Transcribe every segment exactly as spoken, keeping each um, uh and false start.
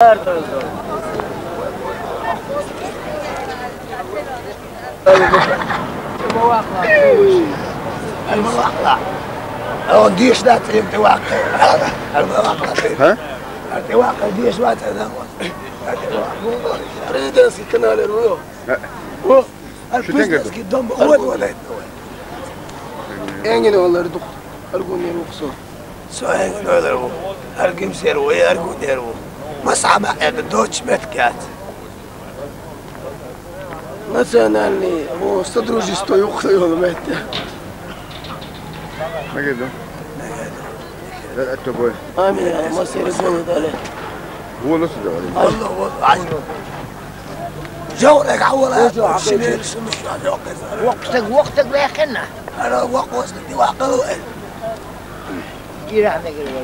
Президентский канал, ну. Президентский дом, вот, вот это. Энгин олар дук. Аргунер уксо. Соен олар у. Аргим серу, аргунер у. Масама это дочь меткят. Национальный, о, содружество юхсо ёлмет. Мегеду. Это бой. Амин, масери болу дале. Волос да. Алло, вот, ай. Жо, э, гавла. Шимер сумуш, жо, э. Воксек, воксек бехена. Ара вокос ди вакалу, э. Ирахме гирвал.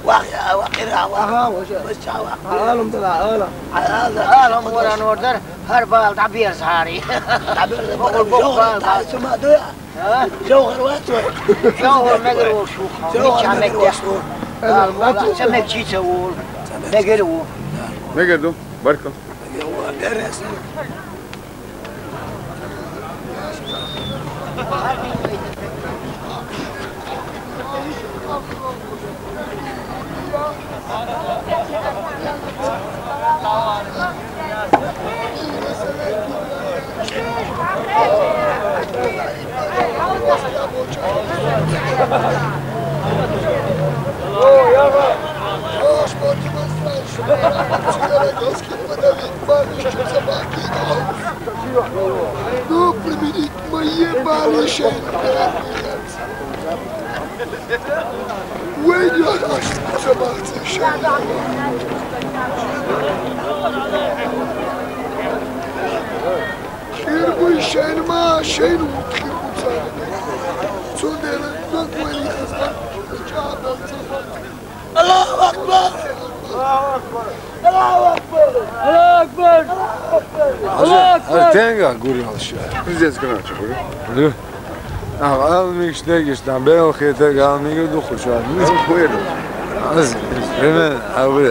Вах я, вах ира, вах. Ага, вожа. Вожа, вах. Алам да, алам. Алам да, алам, воран ордар, гьар бал да бир сари. Да бир, бокол, бокол бал. Тай сума дуя. Ха? Жо гьар вах. Жо гьар мегер вол шу. Жо гьар мегер вол шу. Ал, вол, ча мегчи ча вол. Мегер вол. Мегер ду, барка. Жо гьар дерес. Ну, применить мои баллы. Вай, я, а что за бахты, что ли? Хирбуй шайнма, шайну хирбуца. Цудера, на твои хазна. Аллаху акбар! Аллаху акбар! Аллаху акбар! Аллаху акбар! Аллаху акбар! Артенга гурал шу. Президентский канал чу гурал. Алло. А, алмигиш дегиш, там, белхи тег, алмигиш духу шу. Бу ерде. Аз, примерно, а, бу ерде.